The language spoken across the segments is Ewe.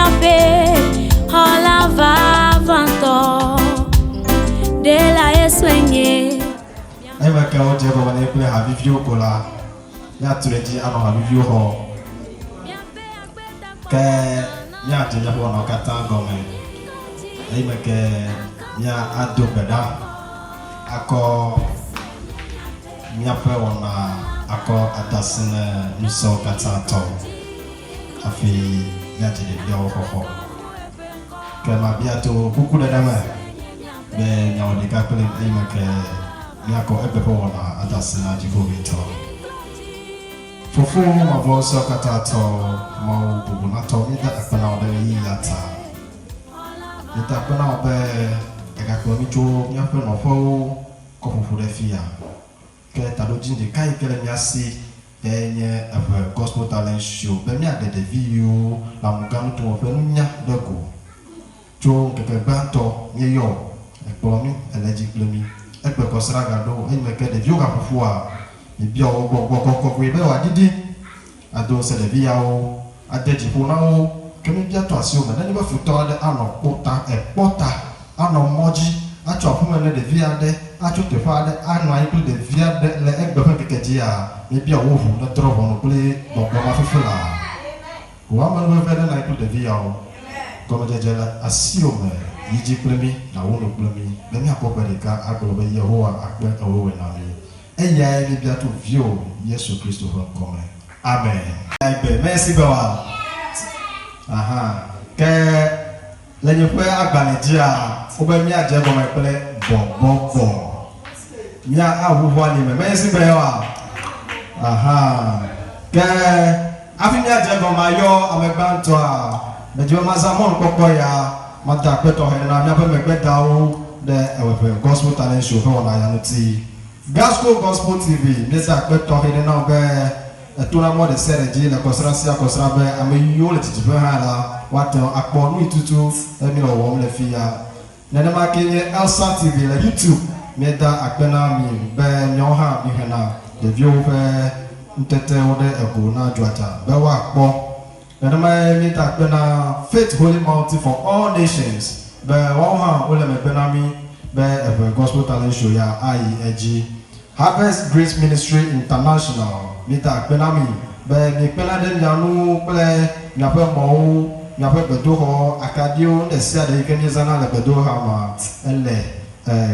míaƒe xɔla vavãtɔ. Ɖela Yesue nye. Eme ke wodze egɔme nɛ kple ha viviwo ko la, míatu ɖe edzi anɔ ha viviwo xɔ. Ke míadze míaƒe wɔnawo katã gɔme eyime ke mía ado gbe ɖa akɔ míaƒe wɔna akɔ ade asi ne ŋusẽwo katã tɔ hafi míadze ɖeviawo xɔxɔ. Ke mabia to kukuɖeɖe me be miawɔ ɖeka kplim eyime ke míakɔ egbe ƒe wɔna ade asi na Dziƒoʋĩtɔ. Fofo mavɔ ŋusẽwo katã tɔ, Mawu bubunatɔ, míeda akpe na wò ɖe ɣeyiɣia ta. Míeda akpe na wò be ègakplɔ mí tso míaƒe nɔƒewo kɔ ƒoƒu ɖe fiya. Ke taɖodzinu ɖeka yi ke le mía si ye nye eʋe Gospel Talent Show be míaɖe ɖevi yiwo le amugãnutowo ƒe nunya ɖe go. Tso ŋkeke gbãtɔ míeyɔ wò, èkplɔ mí, èle edzi kple mí. Egbe kɔsiɖa gaɖo eyime ke ɖeviwo gaƒoƒua, mibia wò gbɔgbɔ kɔkɔe be wòaɖiɖi ado ŋusẽ ɖevi yawo, ade dzi ƒo na wo. Ke mibia to asiwò me nenye be futɔ aɖe anɔ kpo ta, ekpɔ ta, anɔ mɔ dzi, atso aƒeme ne ɖevi aɖe, atso teƒe aɖe anɔ anyi kple ɖevi aɖe le egbe ƒe ŋkeke dzia, mibia wò ʋu nedrɔ̃ ʋɔnu kple gbɔgbɔ ma fifi laa. Wò amenuveve nenɔ anyi kple ɖevi yawo. Gɔmedzedze le asiwò me, yi dzi kple mí, nàwu nu kple mí, be míakpɔ gbe ɖeka agblɔ be Yehowa akpe ewɔwɔe na mí. Eyae míebia to Viwò Yesu Kristo ƒe ŋkɔ me. Amen. Egbe me si be wa. Aha. Ke le nye ƒe agbalẽ dzia, wobe míadze egɔme kple bɔbɔbɔ. Mía aʋuʋu ali me. Menye si be wa. Aha. Ke hafi míadze egɔme ayɔ ame gbãtɔa, medzi be mazã mɔnukpɔkpɔ ya mada akpe tɔxɛ na míaƒe megbedawo ɖe Eʋeʋe Gospel Talent Show ƒe wɔna ya ŋuti. Gasco Gospel TV, míeda akpe tɔxɛ ɖe na wò be ètona mɔ ɖe sia ɖe dzi le kɔsiɖa sia kɔsiɖa be ame yiwo le didiƒe hã la, woate ŋu akpɔ nu yi tutu míele wɔwɔm le fiya. Nenema kee nye Elsa TV le YouTube. Míeda akpe na mi be miawo hã mihena ɖeviwo ƒe ŋutetewo ɖe ego na dzuadza be woakpɔ. Nenemae míeda akpe na Faith Holy Mountain for All Nations be woawo hã wole megbe na mí be eʋe Gospel Talent Show ya ayi edzi. Harvest Grace Ministry International, míeda akpe na mi be miekpena ɖe mia ŋu kple miaƒe mɔwo, miaƒe gbedoxɔ, akaɖiwo, nu ɖe sia ɖe yi ke míezãna le gbedoxɔa mea, ele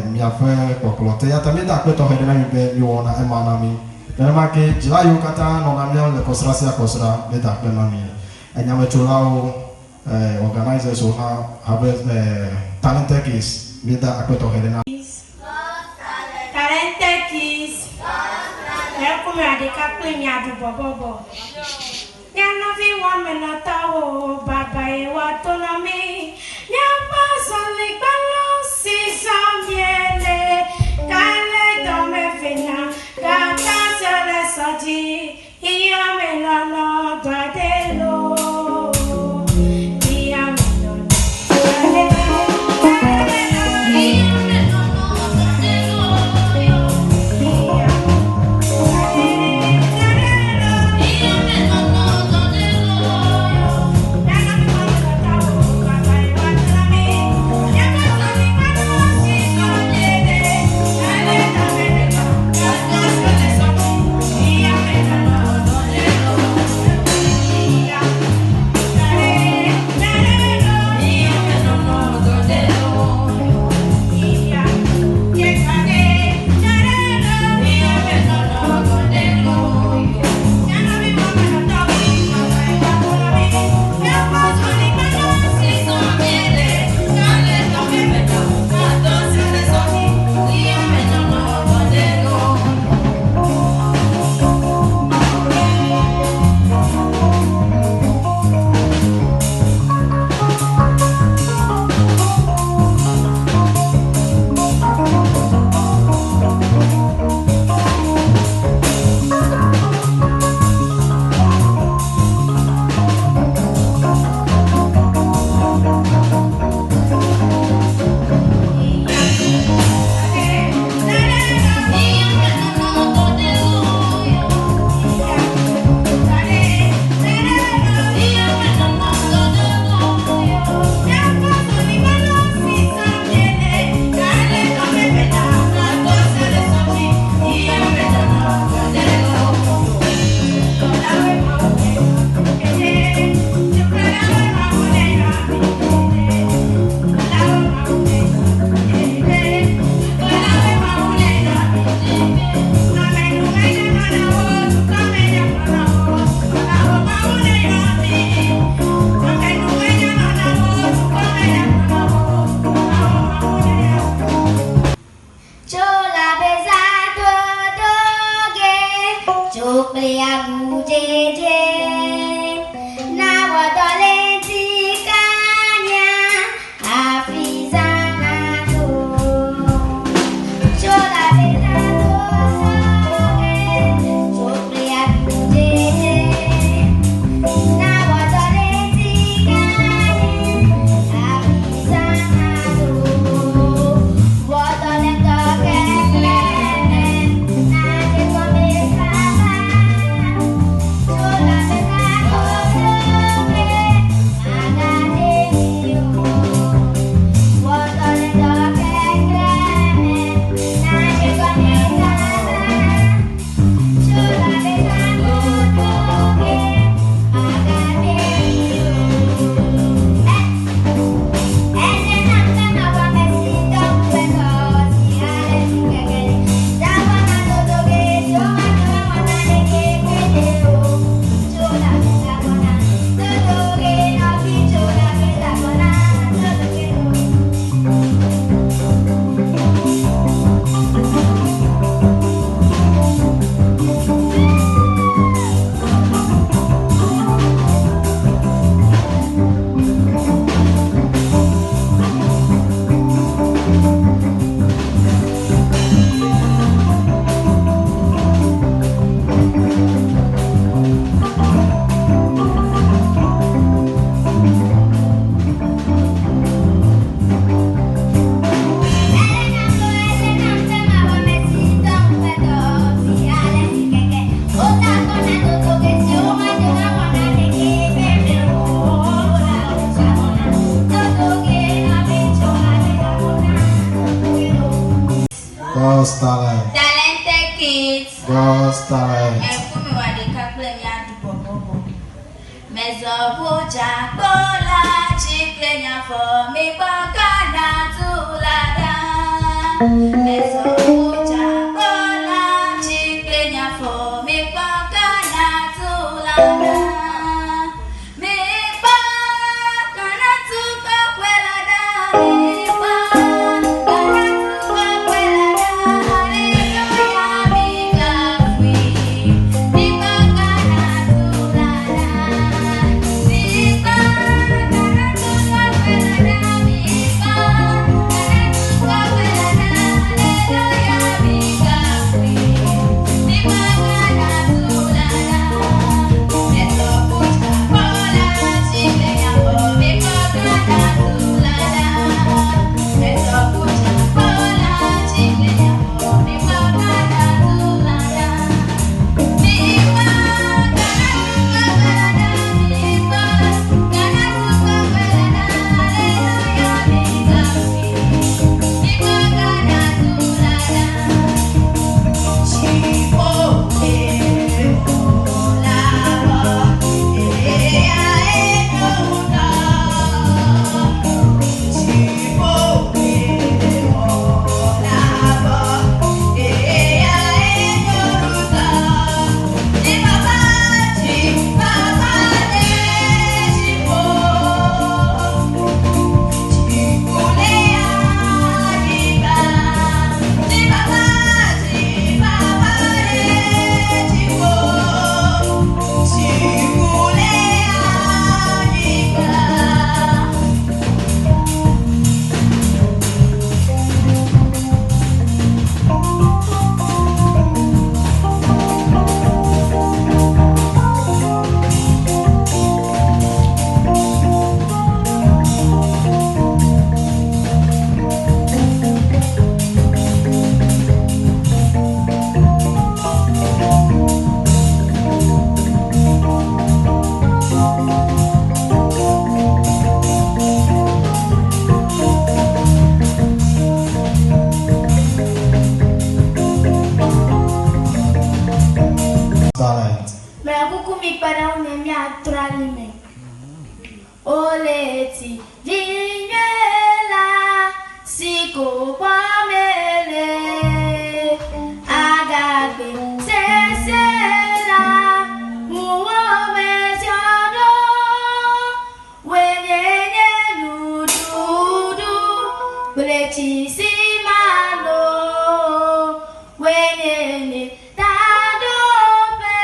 miaƒe kpɔkplɔ te. Eya ta míeda akpe tɔxɛ ɖe na mi be miwɔna ema na mí. Nenema ke dzila yiwo katã nɔna mía ŋu le kɔsiɖa sia kɔsiɖa, míeda akpe na mi. Enyametsolawo, organizers wo na Harvest Talented Kids, míeda akpe tɔxɛ ɖe na. Talented Kids, Eŋkume ɖeka kple miaɖu bɔbɔbɔ. Mía nɔvi wɔmenɔtɔwo, baba ye woato na mí. Míaƒe azɔligbalẽ si zɔm míele, kae dɔme vena, gaka se le sɔ dzi, xexeame lɔlɔ dɔa ɖe loo. Xexeame lɔlɔ dɔa ɖe kple agudzedze. Na wɔ dɔ le ŋdi kanya hafi zã naɖo. Tso la be naɖo sɔge, tso kple agudzedze. Na wɔ dɔ le ŋdi kanya hafi zã naɖo. Wɔ dɔ le ŋdɔ keklẽ me, nadze gɔme kaba. Tso la be naɖo sɔge, magaɖe mi o. Wɔ dɔ le ŋdɔ keklẽ me, nadze gɔme kaba. Tso la be naɖo sɔge, magaɖe mi o. Thank you. God's talent. Talented kids. God's talent. Ɛkumi wa ɖeka kple míaɖu bɔbɔbɔ. Mezɔ ʋudza kpo la tsi kple nyafɔ mi gbɔ kana tu la ɖa. Mezɔ ʋudza kpo la tsi kple nyafɔ mi gbɔ kana tu la ɖa. Mi gbɔ kana tu kɔkɔe la ɖa. Mi gbɔ kana tu kɔkɔe la ɖa. Aleluya mi kafui. Mi gbɔ kana tu la ɖa. Mi gbɔ kana tu kɔkɔe la ɖa. Mi gbɔ kana tu kɔkɔe la ɖa. Aleluya mi kafui. Mi gbɔ kana tu la ɖa. Mezɔ ʋudza kpo la tsi kple nyafɔ mi gbɔ kana tu la ɖa. Mezɔ ʋudza kpo la tsi kple nyafɔ mi gbɔ kana tu la ɖa. Mi gbɔ kana tu kɔkɔe la ɖa. Mi gbɔ kana tu kɔkɔe la ɖa. Aleluya mi kafui. Mi gbɔ kana tu la ɖa. Talent. Mele kuku mi kpe ɖe ŋunye míatrɔ alime. Wole ti vi nyuie la si ko kpɔm ele. Agagbe sese la ŋuwò me ziɔ ɖo. Wenyenye nuɖuɖu kple tsi si mano. Wenyenye taɖoƒe.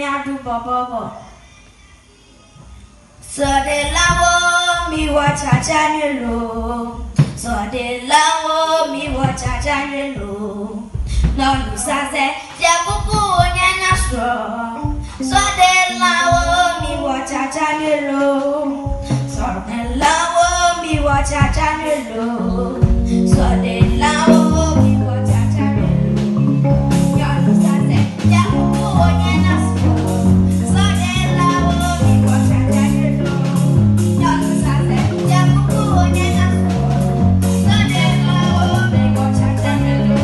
míaɖu bɔbɔbɔ. Sɔɖelawo miwɔ tsatsa nyuie loo. Sɔɖelawo miwɔ tsatsa nyuie loo. Nyɔnu sasɛ fiakuku wonye na srɔ̃. Sɔɖelawo miwɔ tsatsa nyuie loo. Sɔɖelawo miwɔ tsatsa nyuie loo. Sɔɖelawo miwɔ tsatsa nyuie loo. Nyɔnu sasɛ fiakuku wonye na srɔ̃. Sɔɖelawo miwɔ tsatsa nyuie loo. Nyɔnu sasɛ fiakuku wonye na srɔ̃. Sɔɖelawo miwɔ tsatsa nyuie loo.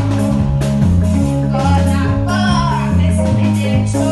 Kɔna kpɔ ame si me ɖe tso.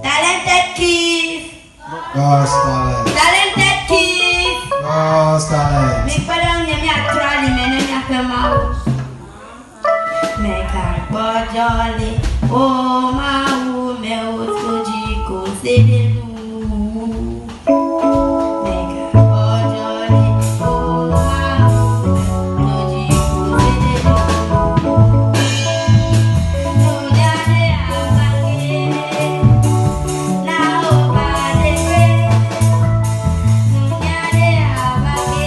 Talented kids, God's talent. talented kids. God's talent. Mikpɔ ɖe ŋunye miatrɔ alime ne miaƒe mawo. Megagbɔdzɔ le wo Mawu mewo to dzi ko se ɖe nu. Megagbɔdzɔ le wo Mawu mewo to dzi ko se ɖe nu. Nunya ɖe aʋake na wo ba ɖe kpe. Nunya ɖe aʋake.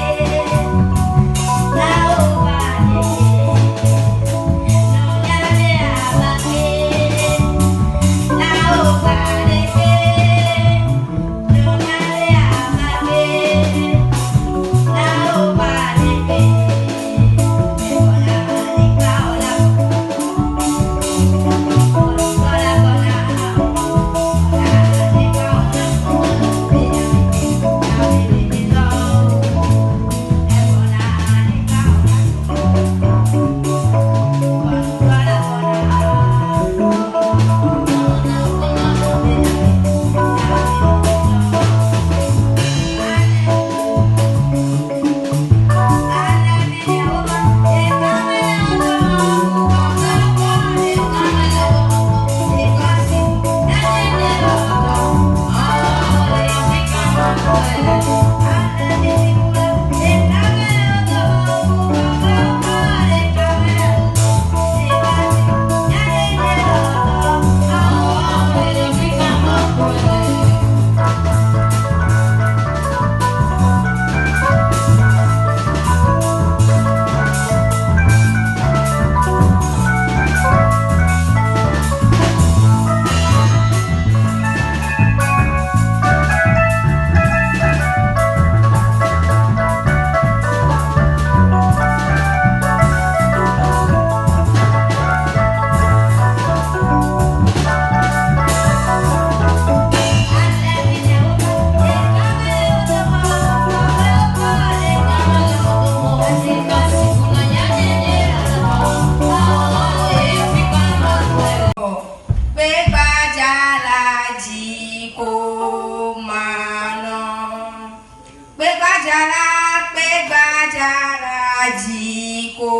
ko manɔ. Kpegbadzala, kpegbadzala dzi ko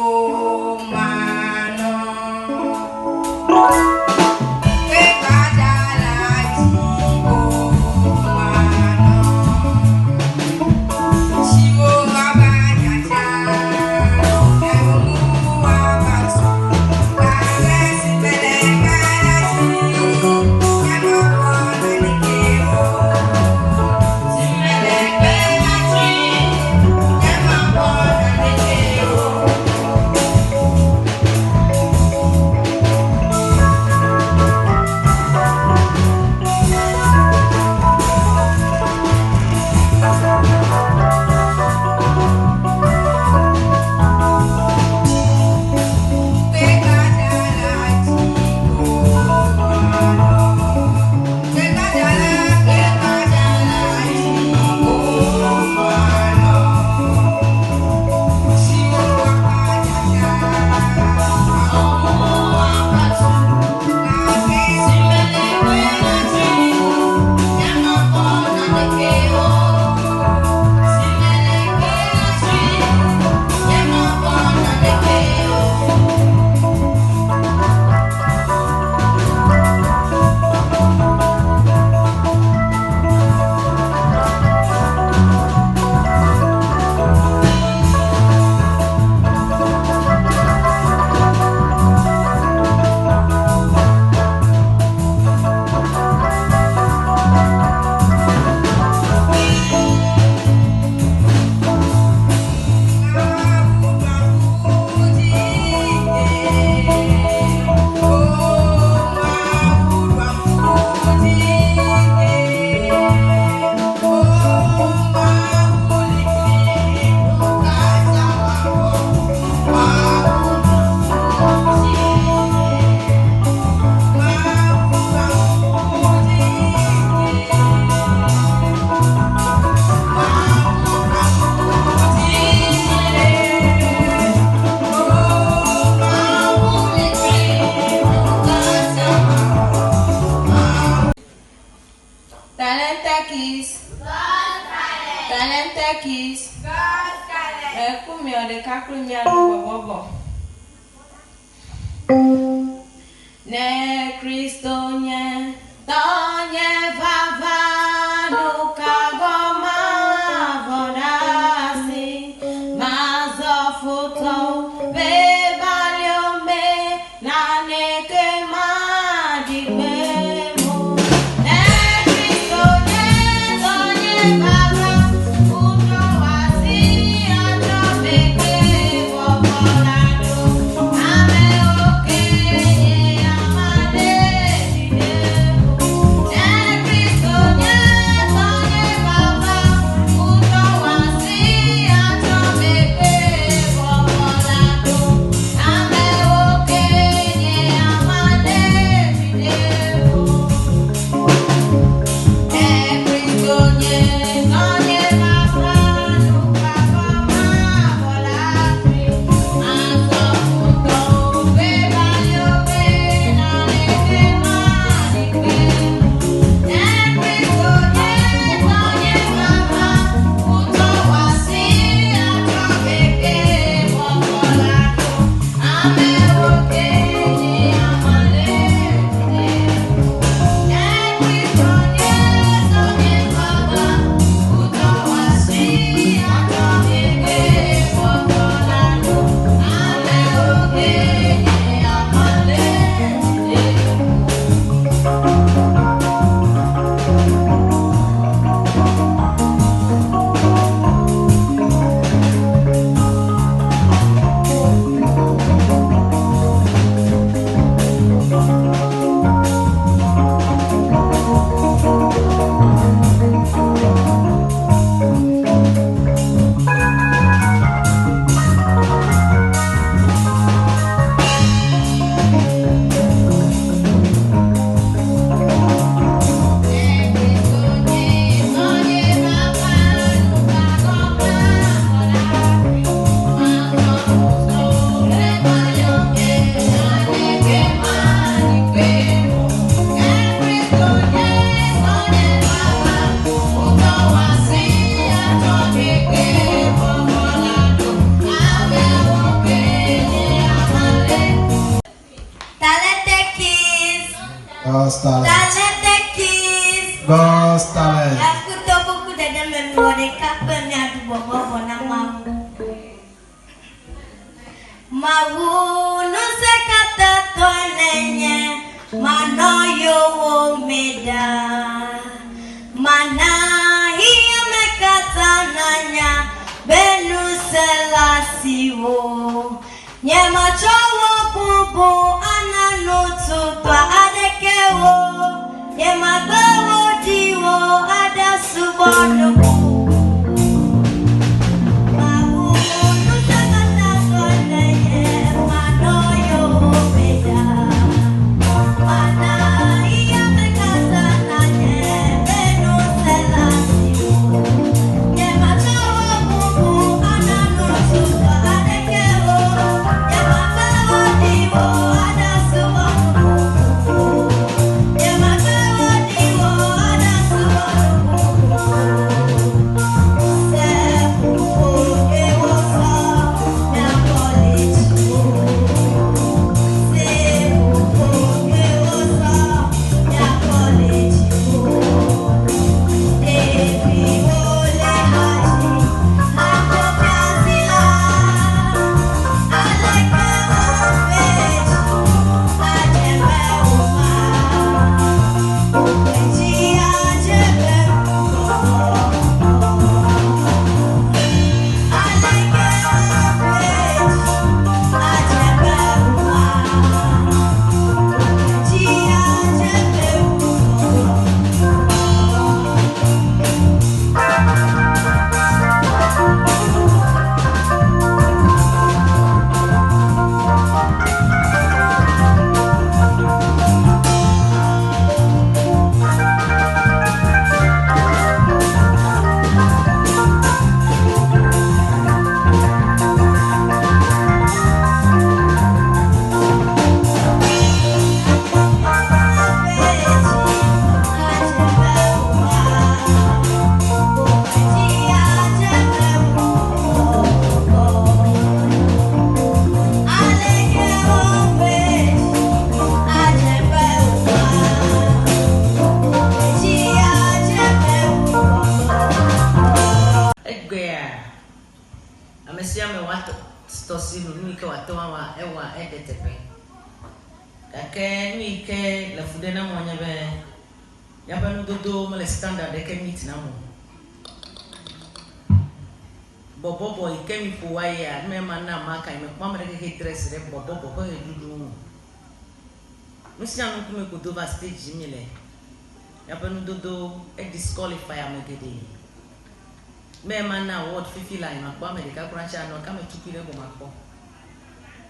manɔ. Kpegbadzala dzi ko manɔ. Tsiwo ava dzadza, enu ava tu. Gake si mele kpela dzi, nyemekpɔ naneke o. Si mele kpela dzi, nyemekpɔ naneke o. Kpegbadzala dzi ko manɔ. Kpegbadzala, kpegbadzala dzi ko manɔ. Tsiwo ava dzadza, amewo ava tu. Gake si mele kpela dzi, nyemekpɔ naneke o. Si mele kpela dzi, nyemekpɔ naneke o. Talented kids. Talented kids. Eku miɔ ɖeka kple mia ɖu bɔbɔbɔ. Ne Kristo nye tɔnye vava nuka gɔma vɔ ɖe asi. Mazɔ futɔ be balio me naneke maɖi gbe mo. Ne Kristo nye tɔnye vava futɔ wasi atrɔ megbe bɔbɔ la ɖo. Amewo ke nye ama ɖe dzi ɖe ƒo. God's talent. Miakuto kuku ɖeɖe me miwɔ ɖeka kple miaɖu bɔbɔbɔ na Mawu. Mawu ŋusẽ katã tɔe nenye, manɔ yowòme ɖaa. Mana xexeame katã nanya be ŋusẽ le asiwò. Nyematsɔ wò bubu ana nu tutɔ aɖeke o. Nyemagbe wò ɖi o aɖasubɔ nu bubu. Mawu ŋusẽ katã tɔe nenye, manɔ yowòme ɖaa. Mana xexeame katã nanya be ŋusẽ le asiwò. Nyematsɔ wò bubu ana nu tutɔ aɖeke o. Nyemagbe wò ɖi o aɖasubɔ nu bubu. Nyemagbe wò ɖi o aɖasubɔ nu bubu. Egbea ame sia ame woatɔ tɔ si nu nu yi ke wòate ŋu awɔa ewɔa eɖe teƒe. Gake nu yi ke le fu ɖe na amewo nye be míaƒe nudodowo mele standard ɖeke meet na ame o. Bɔbɔbɔ yi ke mi ƒo va yia, nu ma na maka yi mekpɔ ame ɖeke ke dress ɖe bɔbɔbɔ ƒe ɣeɖuɖu ŋu o. Nu sia nu ŋkume ko do va stage dzi mi le. Míaƒe nudodowo e disqualify ame geɖe. Me ma na award fifi la yi makpɔ ame ɖeka kura tse anɔ kame tukui ɖe ko makpɔ.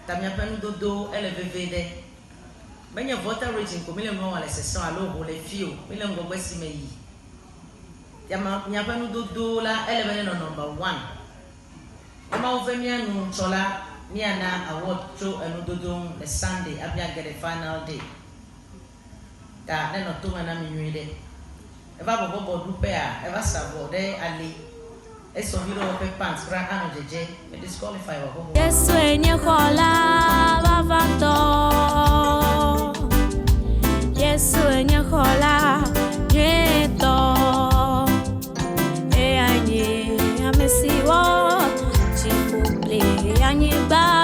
Ta míaƒe nudodowo ele veve ɖe. Menye Volta region ko mi le nua wɔm le sesẽ alo ho le fi o. Mi le ŋgɔgbe si me yi. Yama miaƒe nudodowo la ele be nenɔ number one. Ne Mawu ve mía nu tsɔ la, míana award tso enudodo ŋu le Sunday hafi age ɖe final day. Ta nenɔ tome na mi nyuie ɖe. Eva bɔbɔbɔ ɖuƒea, eva sa avɔ ɖe ali. Esɔ vi ɖe woƒe pants kura anɔ dzedze. Me disqualify wɔ xoxo. Yesue nye xɔla vavãtɔ. Yesue nye xɔla nyuietɔ. Eyae nye ame si wɔ dziƒo kple anyigba.